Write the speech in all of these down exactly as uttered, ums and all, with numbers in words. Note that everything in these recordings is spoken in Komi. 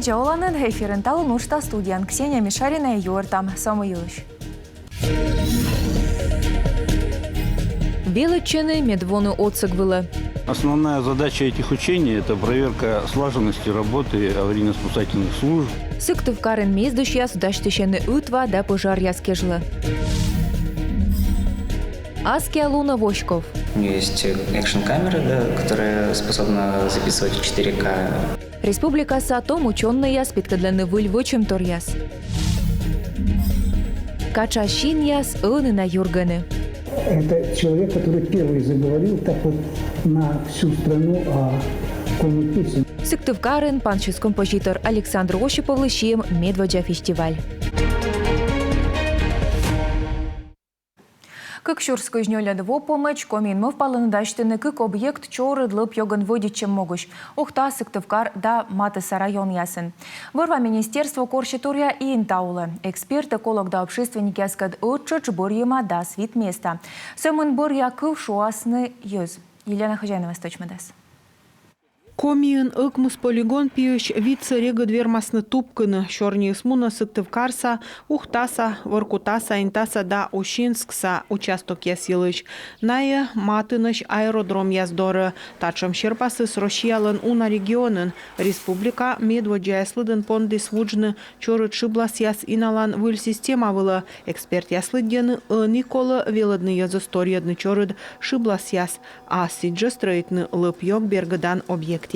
Видза оланныд! Эфирын «Талун» уджтас, студияын Ксения Мишарина. Юӧртам со мый йылысь. Велӧдчӧны, мед воны отсӧг вылӧ. Основная задача этих учений — это проверка слаженности работы аварийно-спасательных служб. Сыктывкарын мездысьяс дасьтысьӧны ытва да пожаръяс кежлӧ. Аскиа лунӧ воськов. У нее есть экшн-камера, да, которая способна записывать в четыре К. Республикаса том учёнӧйяс петкӧдлӧны выль вӧчӧмторъяс. Катшасинъяс ӧні на юргӧны. Это человек, который первый заговорил так вот на всю страну о коми песен. Сыктывкарын пансис композитор Александр Осиповлы сиӧм медводдза фестиваль. Кык сюрс кызь нёльӧд во помӧдз Комиын мӧвпалӧны дасьтыны кык объект чорыд лӧп-ёгӧн вӧдитчӧм могысь: Ухта, Сыктывкар да Матысса районъясын. Вӧр-ва министерство корсьӧ торъя ин та улӧ. Эксперт, эколог да общественникъяскӧд ӧттшӧтш бӧрйӧма дас вит места. Сӧмын бӧръя кыв шуасны йӧз. Елена Хозяинова стӧчмӧдас. Комиын ӧкмыс полигон пиысь витсӧ регыд вермасны тупкыны. Сёрниыс мунӧ Сыктывкарса, Ухтаса, Воркутаса, Интаса да Усинскса участокъяс йылысь. Найӧ матынӧсь аэродромъяс дорӧ. Татшӧм серпасыс Россиялӧн уна регионын. Республика медводдзаяс лыдын пондіс вуджны чорыд шыбласъяс иналан выль система вылӧ. Экспертъяс лыддьӧны, ӧні колӧ велӧдны йӧзӧс торйӧдны чорыд шыбласъяс, а сідзжӧ стрӧитны лӧп-ёг бергӧдан объектъяс.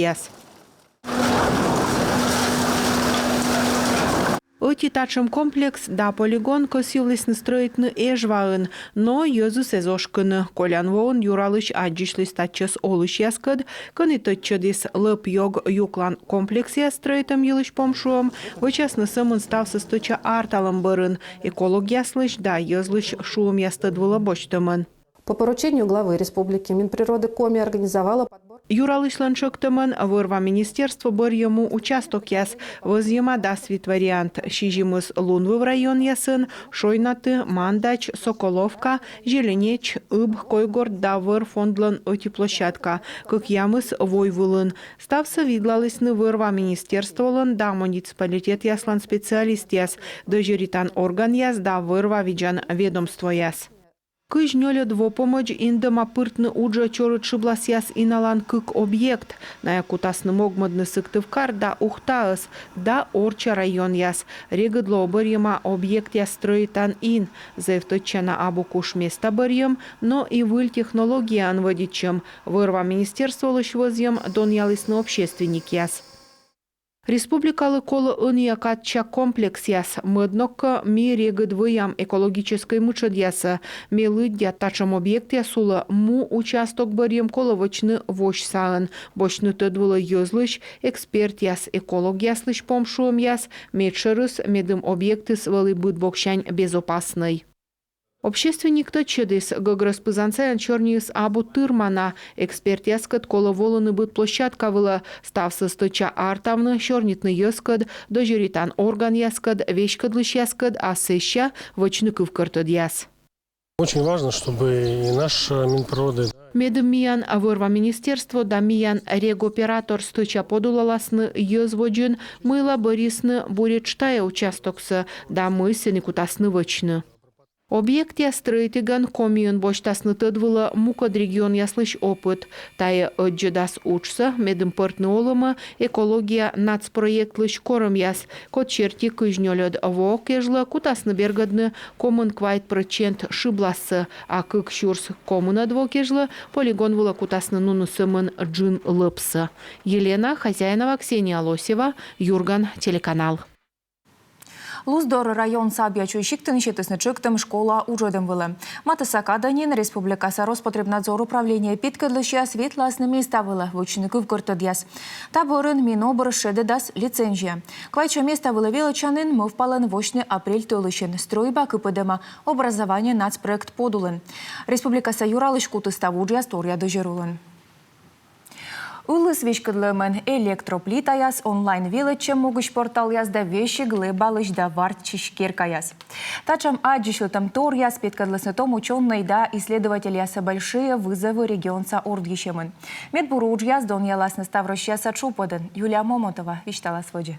Ӧти татшӧм комплекс да полигон кӧсйывлісны стрӧитны Эжваын, но йӧзыс эз ошкыны. Колян воын Юралысь аддзысьліс татчӧс олысьяскӧд, кӧні тӧдчӧдіс лӧп-ёг юклан комплексъяс стрӧитӧм йылысь помшуӧм вӧчасны сӧмын ставсӧ стӧча арталӧм бӧрын, экологъяслысь да йӧзлысь шуӧмъяс тӧд вылӧ босьтӧмӧн. По поручению главы республики Минприроды Коми организовала подбор. Юралысьлӧн тшӧктӧмӧн вӧр-ва министерство бӧрйӧ му участокъяс, вӧзйӧма дас вит вариант. Сизимыс лунвыв районъясын: Шойнаты, Мандач, Соколовка, Зеленеч, Ыб, Койгорт да Вӧр фондлӧн ӧти площадка, кӧкъямыс войвылын. Ставсӧ видлалісны вӧр-ва министерстволӧн да муниципалитетъяслӧн специалистъяс, дӧзьӧритан органъяс да вӧр-ва видзан ведомствояс. Кызь нёльӧд во помӧдз индӧма пыртны уджӧ чорыд шыбласъяс иналан кык объект. Найӧ кутасны могмӧдны Сыктывкар да Ухтаӧс да орчча районъяс. Регыд лоӧ бӧрйӧма объектъяс стрӧитан ин. Зэв тӧдчана абу куш места бӧрйӧм, но и выль технологияӧн вӧдитчӧм. Вӧр-ва министерстволысь вӧзйӧм донъялісны общественникъяс. Республикалы колӧ ӧнія кадся комплексъяс. Мӧд ног кӧ, ми регыд вӧям экологическӧй мытшӧдъясӧ. Ме лыддя, татшӧм объектъяс улӧ му участок бӧрйӧм колӧ вӧчны восьсаӧн, босьтны тӧд вылӧ йӧзлысь, экспертъяс, экологъяслысь помшуӧмъяс, медшӧрыс, медым объектыс вӧлі быд боксянь безопаснӧй. Общественник тӧдчӧдіс, гӧгрӧс пызан сайын сёрниыс абу тырмана. Экспертъяскӧд колӧ волыны быд площадка вылӧ, ставсӧ стӧча артавны, сёрнитны йӧзкӧд, дӧзьӧритан органъяскӧд, веськӧдлысьяскӧд, а сэсся вӧчны кывкӧртӧдъяс. Очень важно, чтобы и наш, э, Минприроды, да. Медым миян вӧр-ва министерство да миян регоператор стӧча подулаласны йӧз водзын, мыйла бӧрйисны буретш тайӧ участоксӧ да мый сэні кутасны вӧчны. Объектъяс стрӧитігӧн Комиын босьтасны тӧд вылӧ мукӧд регионъяслысь опыт. Тайӧ ӧддзӧдас уджсӧ, медым пӧртны олӧмӧ экология нацпроектлысь корӧмъяс, код серти кызь нёльӧд во кежлӧ кутасны бергӧдны комын квайт прӧчент шыблассӧ, а кык сюрс комынӧд во кежлӧ полигон вылӧ кутасны нуны сӧмын джын лӧпсӧ. Елена Хозяинова, Ксения Лосева, «Юрган» телеканал. Луздор районса Абъячуй сиктын сетісны тшӧктӧм школа уджӧдӧм вылӧ. Матысса кадӧ нин республикаса Роспотребнадзор управление петкӧдлысьяс ветласны места вылӧ вӧчны кывкӧртӧдъяс. Та бӧрын Минобр шедӧдас лицензия. Квайтсё места вылӧ велӧдчанін мӧвпалӧны восьтыны апрель тӧлысьын. Стрӧйба кыпӧдӧма «Образование» нацпроект подулын. Республикаса Юралысь кутіс став уджъяс торъя дӧзьӧр улын. Ылыс веськӧдлӧмӧн: электроплитаяс, онлайн велӧдчӧм могысь порталъяс да весиг лэбалысь да вартчысь керкаяс. Татшӧм аддзысьлытӧмторъяс петкӧдлісны том учёнӧй да исследовательясӧ «Большие вызовы» регионса ордйысьӧмын. Медбур уджъяс донъяласны ставроссияса тшупӧдын. Юлия Момотова висьталас водзӧ.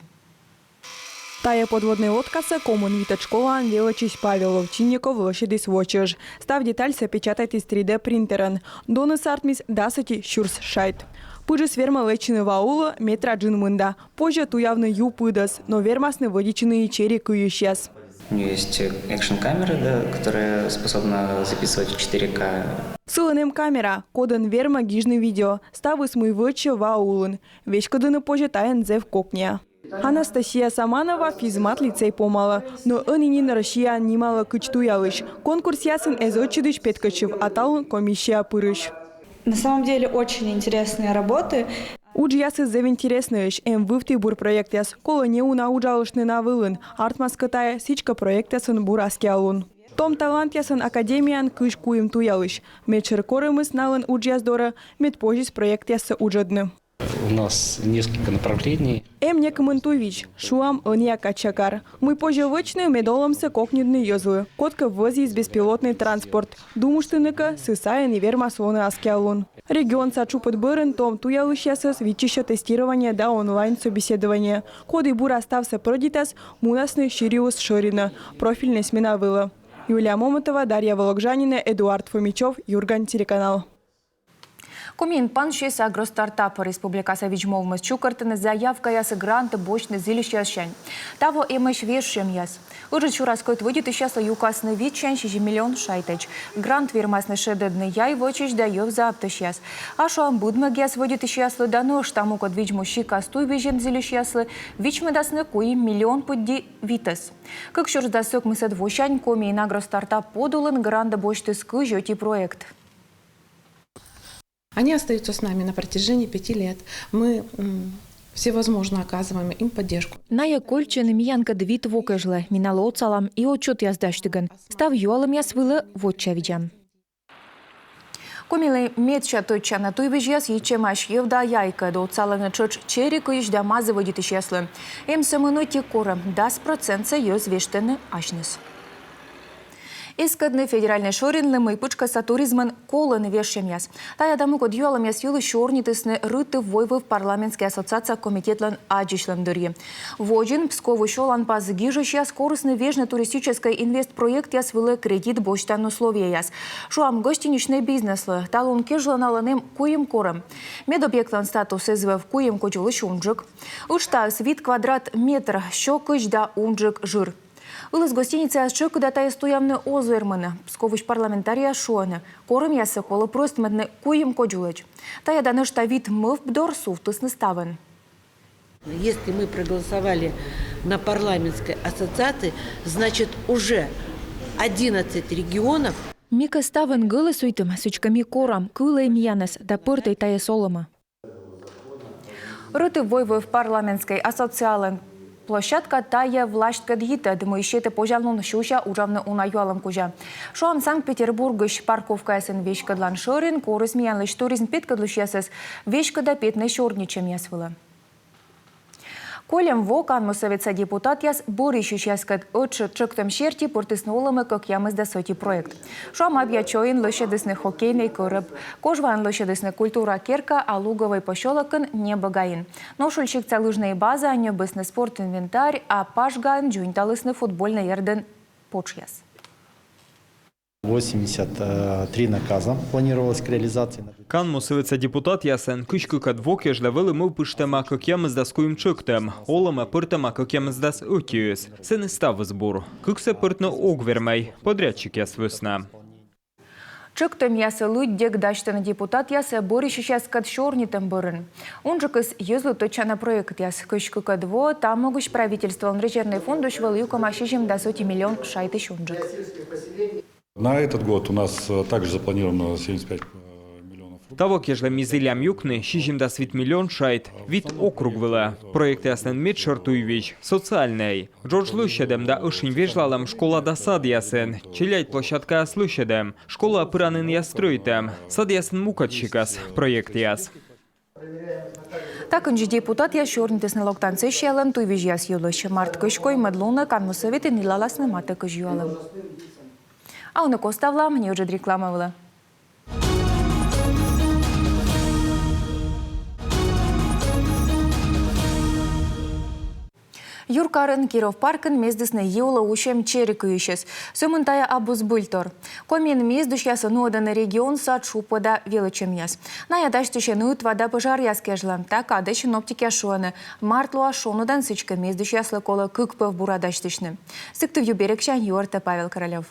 Тайӧ подводнӧй лодкасӧ комын витӧд школаын велӧдчысь Павел Овчинников лӧсьӧдіс во чӧж. Став детальсӧ печатайтіс три дэ принтерӧн. Доныс артмис дас ӧти сюрс шайт. Пыдыс вермӧ лэччыны ва улӧ метра джын мында. Позьӧ туявны ю пыдӧс, но вермасны вӧдитчыны и чери кыйысьяс. У нее есть экшн-камера, да, которая способна записывать в четыре К. Сылӧн эм камера, кодӧн вермӧ гижны видео. Ставыс, мый вӧчсьӧ ва улын. Веськӧдны позьӧ тайӧн зэв кокниа. Анастасия Саманова физмат лицей помалӧ, но ӧні нин Россияын нималӧ кыдз туялысь. Конкурсъясын эз ӧтчыдысь петкӧдчыв, а талун комиссияӧ пырысь. На самом деле очень интересные работы. Уджъясыс зэв интереснӧйӧсь, эм вывті бур проектъяс, колӧ неуна уджалыштны на вылын. Артмас кӧ, тайӧ сідзкӧ проектъясын бур аскиа лун. Том талантъясӧн академияын кызь куим туялысь. Медшӧр корӧмыс налӧн уджъяс дорӧ, мед позис проектъяссӧ уджӧдны. У нас несколько направлений. Эм некымын туйвизь, шуам, ӧнія кадся кар. Мый позьӧ вӧчны, мед олӧмсӧ кокньыдны йӧзлы. Кодкӧ вӧзйис беспилотнӧй транспорт. Думыштны кӧ, сы сайын и вермас лоны аскиа лун. Регионса тшупӧд бӧрын том туялысьясӧс виччысьӧ тестирование да онлайн-собеседование. Коді бура ставсӧ прӧйдитас, мунасны «Сириус» шӧринӧ, профильнӧй смена вылӧ. Юлия Момотова, Дарья Вологжанина, Эдуард Фомичев, «Юрган» телеканал. Комиын пансис «Агростартап». Республикаса видз-мовмӧс чукӧртӧны заявкаяс грант босьтны зільысьяссянь. Таво эмӧсь вежсьӧмъяс. Ыджыд сюрас кӧть вӧдитысьяслы юкасны витсянь сизим миллион шайтӧдз. Грант вермасны шедӧдны яй вӧчысь да йӧвза аптысьяс. А шуам, быдмӧгъяс вӧдитысьяслы да нӧшта мукӧд видз-му сикас туйвизьӧн зільысьяслы вичмӧдасны куим миллион пыдди витӧс. Кык сюрс дас ӧкмысӧд восянь Комиын «Агростартап» подулын грант босьтіс кызь ӧти проект. Они остаются с нами на протяжении пяти лет. Мы, м, всевозможно оказываем им поддержку. Найӧ кольччӧны миянкӧд вит во кежлӧ, ми налы отсалам и отчётъяс дасьтігӧн. Став юалӧмъяс вылӧ вочавидзам. Комилы медся тӧдчана туйвизьяс йитчӧмаӧсь йӧв да яйкӧд. Отсалӧны тшӧтш чери кыйысь да мазӧ вӧдитысьяслы. Эм сӧмын ӧти корӧм: дас процентсӧ йӧз вештӧны асьныс. Эскӧдны федеральнӧй шӧринлы, мый пытшкӧсса туризмӧн колӧны вежсьӧмъяс. Тайӧ да мукӧд юалӧмъяс йылысь сёрнитісны Рытыв-Войвыв парламентскӧй ассоциация комитетлӧн аддзысьлӧм дырйи. Водзын Псковысь оланпас гижысьяс корисны вежны туристическӧй инвестпроектъяс вылӧ кредит босьтан условиеяс. Шуам, гостиничнӧй бизнеслы талун кежлӧ налӧн эм куим корӧм. Медобъектлӧн статус эз вӧв куим кодзулысь унджык. Ыджтаыс вит квадрат метр, сё кызь да унджык жыр. Ылыс гостиницаяс тшӧкыда тайӧс туявны оз вермыны. Псковысь парламентарийяс шуӧны, корӧмъяссӧ колӧ прӧстмӧдны куим кодзулӧдз. Тайӧ да нӧшта вит мӧвп дор сувтісны ставӧн. Если мы проголосовали на парламентской ассоциации, значит, уже одиннадцать регионов. Ми кӧ ставӧн гӧлӧсуйтім, сідзкӧ ми корам, кылӧй миянӧс да пӧртӧй тайӧс олӧмӧ. Рытыв-Войвыв парламентскӧй ассоциациялӧн площадка — тайӧ властькӧд йитӧд, мый сетӧ позянлун сюся уджавны уна юалӧм кузя. Шуам, Санкт-Петербургысь парковкаясын веськӧдлан шӧрин корис миянлысь туризм петкӧдлысьясӧс веськыда петны сёрнитчӧмъяс вылӧ. Кольӧм во Канму сӧветса депутатъяс бӧрйысьысьяскӧд ӧтчыд тшӧктӧм серти пыртісны олӧмӧ кӧкъямысдас ӧти проект. Шуам, Абъячойын лӧсьӧдісны хоккейнӧй кӧрӧб, Кожваын лӧсьӧдісны культура керка, а Луговӧй посёлокын — небӧгаин. Ношуль сиктса лыжнӧй базаӧ ньӧбисны спорт инвентарь, а Пажгаын дзоньталісны футбольнӧй эрдын потшъяс. Восемьдесят три наказа планировалось к реализации. Канму сӧветса депутатъяслӧн кызь кыкӧд во кежлӧ вӧлі мӧвпыштӧма кӧкъямысдас куим тшӧктӧм, олӧмӧ пӧртӧма кӧкъямысдас ӧтиыс. Сэні ставыс бур. Кыксӧ пӧртны ог вермӧй подрядчикъяс вӧсна. Тшӧктӧмъясӧ лыддьӧг дасьтӧны депутатъяс бӧрйысьысьяскӧд сёрнитӧм бӧрын. Унджыкыс — йӧзлы тӧдчана проектъяс. Кызь кыкӧд воӧ та могысь правительстволӧн резервнӧй фондысь вӧлі юкӧма сизимдас ӧти миллион шайтысь унджык. На этот год у нас, э, также запланировано семьдесят пять, э, миллионов рублей. Таво кежлӧ ми зілям юкны сизимдас вит миллион шайт вит округ вылӧ. Проектъяслӧн медшӧр туйвизь — социальнӧй. Джодж лӧсьӧдӧм да ӧшинь вежлалӧм школа да садъясын. Челядь площадкаяс лӧсьӧдӧм. Школаӧ пыранінъяс стрӧитӧм. Садъясын мукӧд сикас проектъяс. Та кындзи депутатъяс сёрнитісны локтан сессиялӧн туйвизьяс йылысь. Март кызь коймӧд лунӧ Канму сӧветын нин налӧн лоас матӧ кызь юалӧм. А ӧні коставлам неыджыд реклама вылӧ. Юркарын Киров паркын мездісны йи улӧ усьӧм чери кыйысьӧс. Сӧмын тайӧ абу збыльтор. Комиын мездысьяслы нуӧдӧны регионса тшупӧда велӧдчӧмъяс. Найӧ дасьтысьӧны ытва да пӧжаръяс кежлӧ. Та кадӧ синоптикъяс шуӧны, март луас шоныдӧн, сідзкӧ мездысьяслы колӧ кык пӧв бура дасьтысьны. Сыктыв ю берегсянь юӧртӧ Павел Королёв.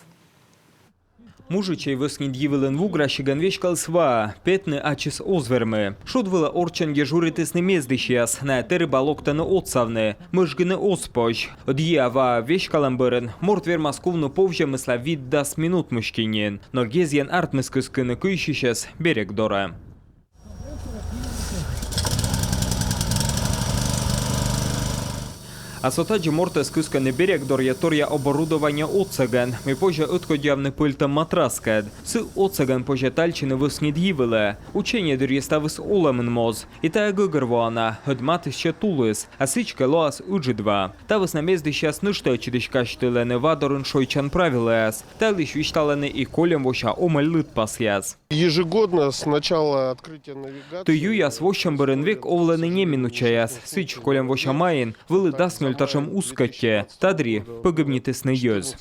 Мужичӧй вӧсньыд йи вылын вуграсигӧн веськаліс ваӧ, петны ачыс оз вермы. Шуд вылӧ орччӧн дежуритісны мездысьяс, найӧ тэрыба локтӧны отсавны, мӧжгыны оз позь. Ӧд йиа ваӧ веськалӧм бӧрын морт вермас кувны повзьӧмысла вит-дас минут мысти нин, но гезйӧн артмис кыскыны кыйсьысьӧс берег дорӧ. А со тадзи мортӧс кыскӧны берег дорйӧ торъя оборудование отсӧгӧн, мый позьӧ ӧткодявны пӧльтӧм матраскӧд. Сы отсӧгӧн позьӧ тальчыны вӧсньыд йи вылӧ. Учение дырйи ставыс олӧмын моз. И тайӧ гӧгӧрвоана, ӧд матыстчӧ тулыс, а сідзкӧ лоас ыджыд ва. Та вӧсна мездысьяс нӧшта ӧтчыдысь казьтылӧны ва дорын шойччан правилӧяс. Та йылысь висьталӧны и кольӧм вося омӧль лыдпасъяс. Ежегодно с начала открытия навигации... Ты юяс воссьӧм бӧрын век овлӧны неминучаяс. Сідз, кольӧм вося майын вӧлі дас нёль татшӧм узкӧттьӧ. Та дырйи пӧгибнитісны йӧз.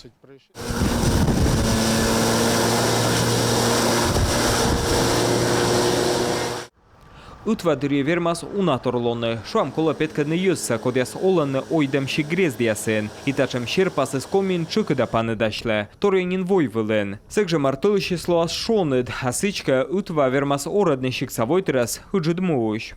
Ытва дырйи вермас уна тор лоны. Шуам, колӧ петкӧдны йӧзсӧ, кодъяс олӧны ойдӧмси грездъясын. И татшӧм серпасыс Комиын тшӧкыда паныдасьлӧ. Торйӧн нин войвылын. Сэк жӧ мар тӧлысьыс лоас шоныд, а сідзкӧ ытва вермас орӧдны сиктса войтырӧс ыджыд муысь.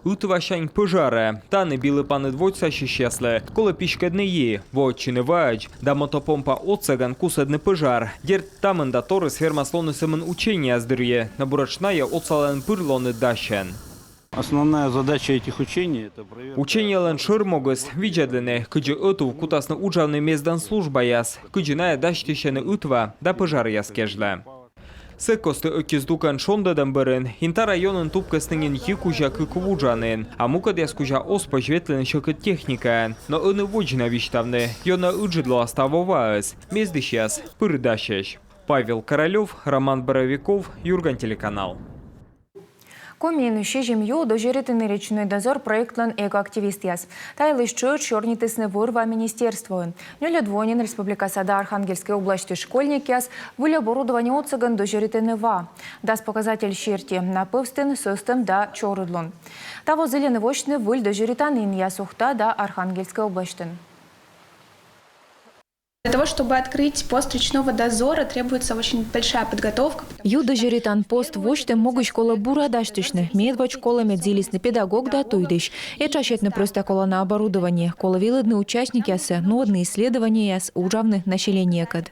Ытвасянь пӧжарӧ. Тані Билы паныд водзсасьысьяслы колӧ писькӧдны йи, воӧдчыны ваӧдз да мотопомпа отсӧгӧн кусӧдны пӧжар. Дерт, та мында торйыс вермас лоны сӧмын учениеяс дырйи, но буретш найӧ отсалӧны пыр лоны дасьӧн. Основная задача этих учений — это проверка... Учениелӧн шӧр могыс — видзӧдлыны, кыдзи ӧтув кутасны уджавны мездан службаяс, кыдзи найӧ дасьтысьӧны ытва да пӧжаръяс кежлӧ. Сэк кості ӧти здукӧн шондӧдӧм бӧрын Инта районын тупкӧсны нин йи кузя кык вуджанін, а мукӧдъяс кузя оз позь ветлыны сьӧкыд техникаӧн. Но ӧні водз на висьтавны, ёна ыджыд лоас таво ваыс, мездысьяс пыр дасьӧсь. Павел Королёв, Роман Боровиков, «Юрган» телеканал. Комиын сизим ю дӧзьӧритӧны «Речной дозор» проектлӧн экоактивистъяс. Та йылысь тшӧтш сёрнитісны вӧр-ва министерствоын. Нёльӧд во нин республикаса да Архангельскӧй обласьтса школьникъяс выль оборудование отсӧгӧн дӧзьӧритӧны ва. Дас показатель серти на пӧвстын сӧстӧм да чорыдлун. Таво зільӧны восьтыны выль дӧзьӧритан инъяс Ухта да Архангельскӧй обласьтын. Для того, чтобы открыть пост речного дозора, требуется очень большая подготовка, потому... Ю дӧзьӧритан пост восьтӧм могысь колӧ бура дасьтысьны. Медводз колӧ, мед зілисны педагог да туйдысь. Этша сетны прӧста колана оборудование. Колӧ велӧдны участникъясӧс, нуӧдны исследованиеяс, уджавны населениекӧд.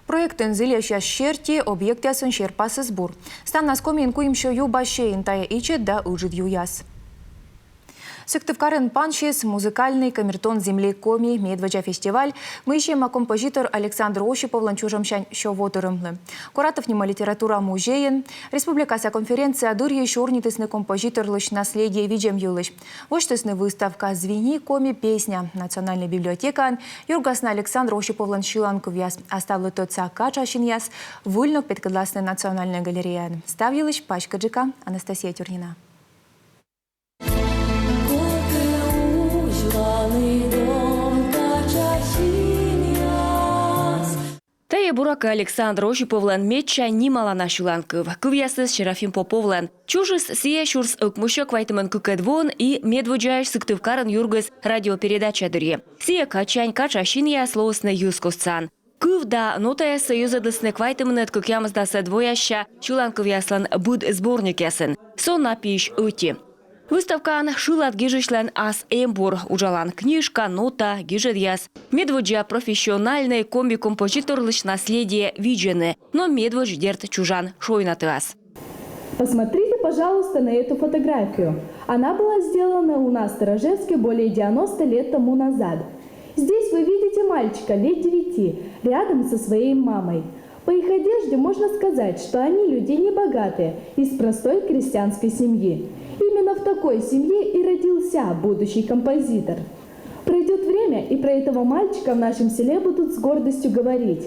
Проектӧн зільӧсьяс серти, объектъясын серпасыс бур. Ставнас Комиын куимсё ю бассейн, тайӧ ичӧт да ыджыд юяс. Сыктывкарын пансис музыкальный камертон земли Коми медводдза фестиваль, мый сиӧма композитор Александр Осиповлӧн чужӧмсянь сё во тырымлы. Куратов нима литература музейын республикаса конференция дырйи сёрнитісны композиторлысь наследие видзӧм йылысь. Восьтісны выставка «Звени, Коми, песня» Национальнӧй библиотекаын, юргасны Александр Осиповлӧн сьыланкывъяс, а ставлы тӧдса катшасинъяс выль ног петкӧдласны Национальнӧй галереяын. Став йылысь паськыдджыка Анастасия Тюрнина. Тайӧ, буракӧ, Александр Осиповлӧн медся нималана сьыланкыв. Кывъясыс Серафим Поповлӧн. Чужис сійӧ сюрс ӧкмыссё квайтымын кыкӧд воын и медводдзаысь Сыктывкарын юргис радиопередача дырйи. Сійӧ кадсянь катшасинъяс лоисны йӧзкостсаӧн. Кыв да нотаяссӧ йӧзӧдлісны квайтымынӧд — кӧкъямысдасӧд воясся сьыланкывъяслӧн быд сборникъясын. Со на пиысь ӧти. Выставкаын шылад гижысьлӧн ас эмбур: уджалан книжка, нота, гижӧдъяс. Медводдза профессиональнӧй коми композиторлысь наследие видзӧны, но медводз, дерт, чужан шойнатіас. Посмотрите, пожалуйста, на эту фотографию. Она была сделана у нас в Рожевске более девяноста лет тому назад. Здесь вы видите мальчика лет девяти, рядом со своей мамой. По их одежде можно сказать, что они люди небогатые, из простой крестьянской семьи. Именно в такой семье и родился будущий композитор. Пройдет время, и про этого мальчика в нашем селе будут с гордостью говорить: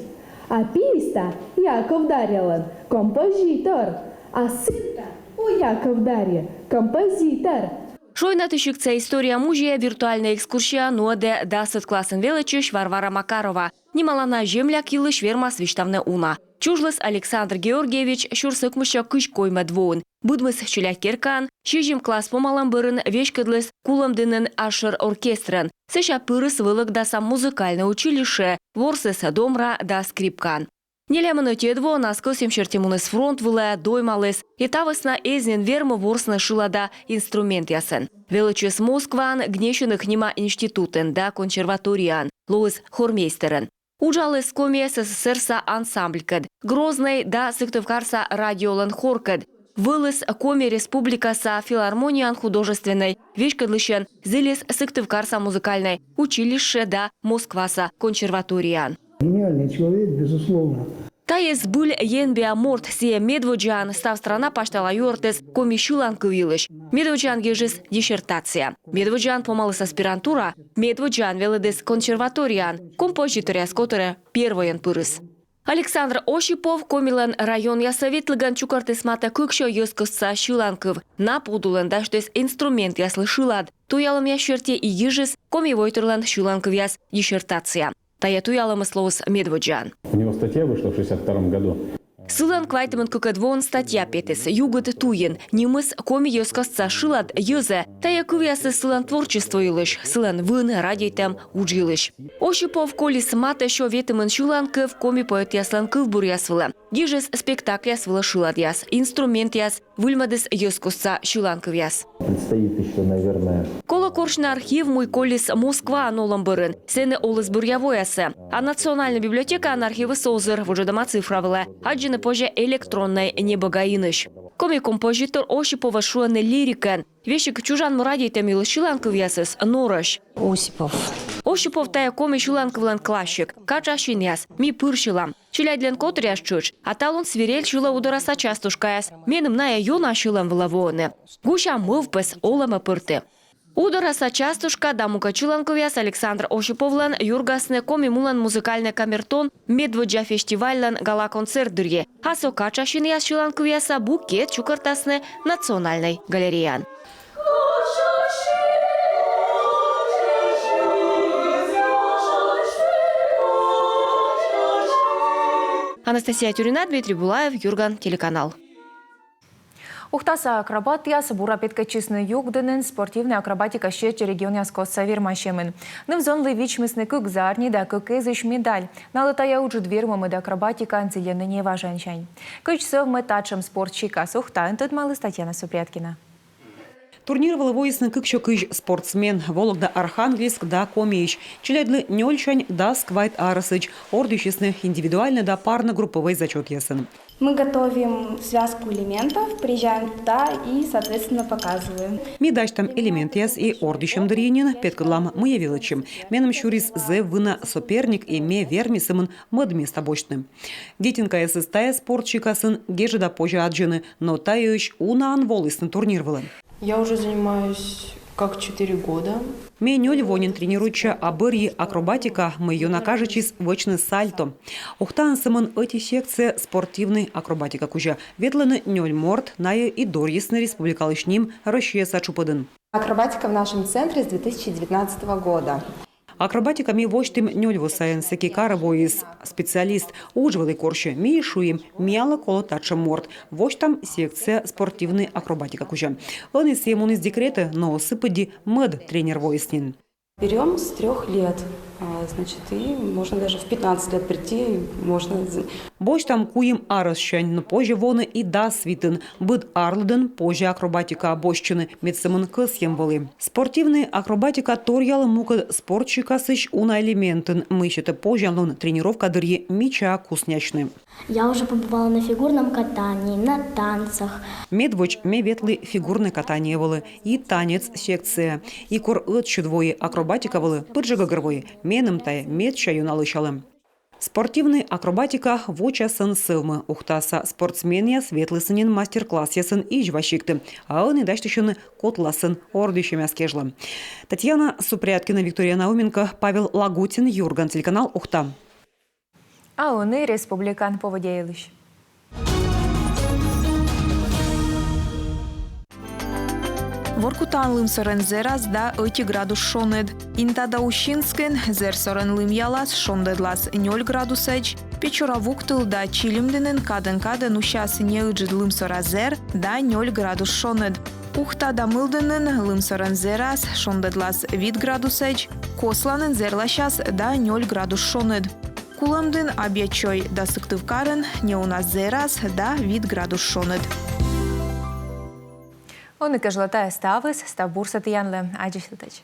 А пиыста Яков Дарьялӧн — композитор, а сынта у Яков Дарья — композитор. Шойнатысигтса история музея виртуальнӧй экскурсия нуӧдӧ дасӧд классын велӧдчысь Варвара Макарова. Нималана земляк йылысь вермас висьтавны уна. Чужліс Александр Георгиевич сюрс ӧкмыссё кызь коймӧд воын. Быдмис челядь керкаын, сизим класс помалӧм бӧрын веськӧдліс Кулӧмдінын асшӧр оркестрӧн. Сэсся пырис Вӧлӧгдаса музыкальнӧй училищеӧ, ворсіс домра да скрипкаӧн. Нелямын ӧтиӧд воӧнас кӧсйӧм серти муніс фронт вылӧ, доймаліс. И та вӧсна эз нин вермы ворсны шылада инструментъясӧн. Велӧдчис Москваын Гнесиных нима институтын да консерваторияын, лоис хормейстерӧн. Уджаліс Коми СССР-са ансамблькӧд, Грознӧй да Сыктывкарса радиолӧн хоркӧд. Вӧліс Коми Республикаса филармонияын художественнӧй веськӧдлысьӧн, зілис Сыктывкарса музыкальнӧй училище да Москваса консерваторияын. Гениальный человек, безусловно. Тайӧ збыль енбиа морт, сійӧ медводдзаӧн став страна пасьтала юӧртіс коми сьыланкыв йылысь. Медводдзаӧн гижис диссертация. Медводдзаӧн помаліс аспирантура, медводдзаӧн велӧдіс консерваторияын, композиторъяс котырӧ первойӧн пырис. Александр Осипов Комилӧн районъясӧ ветлігӧн чукӧртіс матӧ кыксё йӧзкостса сьыланкыв. На подулын дасьтіс инструментъяслы шылад. Туялӧмъяс серти и гижис коми войтырлӧн сьыланкывъяс диссертация. Тайӧ туялӧмыс лоис медводдзаӧн. У него статья вышла в шестьдесят втором году. Сылӧн квайтымын кыкӧд воын статья петіс «Югыд туйын». Нимыс «Коми йӧзкостса шылад йӧзӧ». Тайӧ кывъясыс сылӧн творчество йылысь, сылӧн вын радейтӧм удж йылысь. Осипов колис матӧ сё ветымын сьыланкыв коми поэтъяслӧн кывбуръяс вылӧ. Гижис спектакльяс вылӧ шыладъяс, инструментъяс, выльмӧдіс йӧзкостса сьыланкывъяс. Предстоит еще, наверное. Колӧ корсьны архив, мый колис Москваын олӧм бӧрын. Сэні оліс бӧръя воясӧ. А Национальнӧй библиотекаын архивыс озыр, вуджӧдӧма цифра вылӧ. Аддзыны позьӧ электроннӧй небӧгаинысь. Коми композитор Осиповӧс шуӧны лирикӧн. Весиг чужан му радейтӧм йылысь сьыланкывъясыс норӧсь. Осипов. Осипов — тайӧ коми сьыланкывлӧн классик. Катшасинъяс, «Ми пыр сьылам», челядьлӧн котыръяс тшӧтш. А талун свирель сьылӧ «Удораса частушкаяс». Меным найӧ ёна сьӧлӧм вылӧ воӧны. Гуся мӧвпыс олӧмӧ пӧрті. «Удораса частушка» да мукӧд сьыланкывъяс Александр Осиповлӧн юргасны Коми мулӧн музыкальнӧй камертон медводдза фестивальлӧн гала-концерт дырйи. А со катшасинъяс сьыланкывъяса букет чукӧртасны Национальнӧй галереяын. Анастасия Тюрина, Дмитрий Булаев, «Юрган» телеканал. Ухтаса акробатъяс бура петкӧдчисны Югдінын спортивнӧй акробатика сеть регионъяскостса вермасьӧмын. Ныв-зонлы вичмисны кык зарни да кык эзысь медаль. Налы тайӧ ыджыд вермӧмыд акробатикаӧн зільӧны неважӧнсянь. Кыдз сӧвмӧ татшӧм спорт сикас Ухтаын, тӧдмаліс Татьяна Супряткина. Турнир вылӧ воисны кыксё кызь спортсмен. Вологда, Архангельск да Комиысь. Челядьлы нёльсянь дас квайт арӧсӧдз. Ордйысисны индивидуальнӧй да парнӧй группӧвӧй зачётъясӧн. Мы готовим связку элементов, приезжаем туда и, соответственно, показываем. Ми дасьтам элементъяс и ордйысьӧм дырйи нин петкӧдлам, мыйӧ велӧдчим. Меным сюрис зэв вына соперник, и ме верми сӧмын мӧд места босьтны. Детинкаясыс тайӧ спорт сикасын гежӧда позьӧ аддзыны, но тайӧысь унаӧн волісны турнир вылӧ. Я уже занимаюсь как четыре года. Ме нёль во нин тренируйтча, а бӧрйи акробатика, мый ёна кажитчис вӧчны сальто. Ухтаын сӧмын ӧти секция спортивнӧй акробатика кузя. Ветлӧны нёль морт, найӧ и дорйисны республикалысь ним Россияса тшупӧдын. Акробатика в нашем центре с две тысячи девятнадцатого года. Акробатика ми восьтім нёль во сайын, сэки карӧ воис специалист. Удж вӧлі корсьӧ, ми шуим, миянлы колӧ татшӧм морт. Восьтам секция спортивнӧй акробатика кузя. Ӧні сійӧ муніс декретӧ, но сы пыдди мӧд тренер воис нин. Берём с трёх лет. А, значит, и можно даже в пятнадцать лет прийти, можно. Босьтам куим арӧссянь, но позьӧ воны и дас витын. Быд ар лыдын позьӧ акробатикаӧ босьтчыны, мед сӧмын кӧсйӧм вӧлі. Спортивнӧй акробатика торъялӧ мукӧд спорт сикасысь уна элементӧн, мый сетӧ позянлун тренировка дырйи мичаа куснясьны. Я уже побывала на фигурном катании, на танцах. Медводз ме ветлі фигурнӧй катание вылӧ и танец секцияӧ. И кор ӧтчыд вои акробатика вылӧ, пыр жӧ гӧгӧрвои, меным тайӧ медся ёна лӧсялӧ. Спортивнӧй акробатика вочасӧн сӧвмӧ. Ухтаса спортсменъяс ветлісны нин мастер-классъясын Изьва сиктӧ, а ӧні дасьтысьӧны котласӧн ордйысьӧмъяс кежлӧ. Татьяна Супряткина, Виктория Науменко, Павел Лагутин, «Юрган» телеканал, Ухта. А ӧні республикаын поводдя йылысь. Воркутаын лымсӧрӧн зэрас да ӧти градус шоныд. Инта да Усинскын зэрсӧрӧн лымъялас, шондӧдлас нёль градусӧдз. Печора-Вуктыл да Чилимдінын кадӧн-кадӧн усяс неыджыд лымсӧра зэр да нёль градус шоныд. Ухта да Мылдінын лымсӧрӧн зэрас, шондӧдлас вит градусӧдз. Косланын зэрласяс да нёль градус шоныд. Кулӧмдін, Абъячой да Сыктывкарын неуна зэрас да вит градус шоныд. Ӧні кежлӧ тайӧ ставыс, став бурсӧ тіянлы, аддзысьлытӧдз.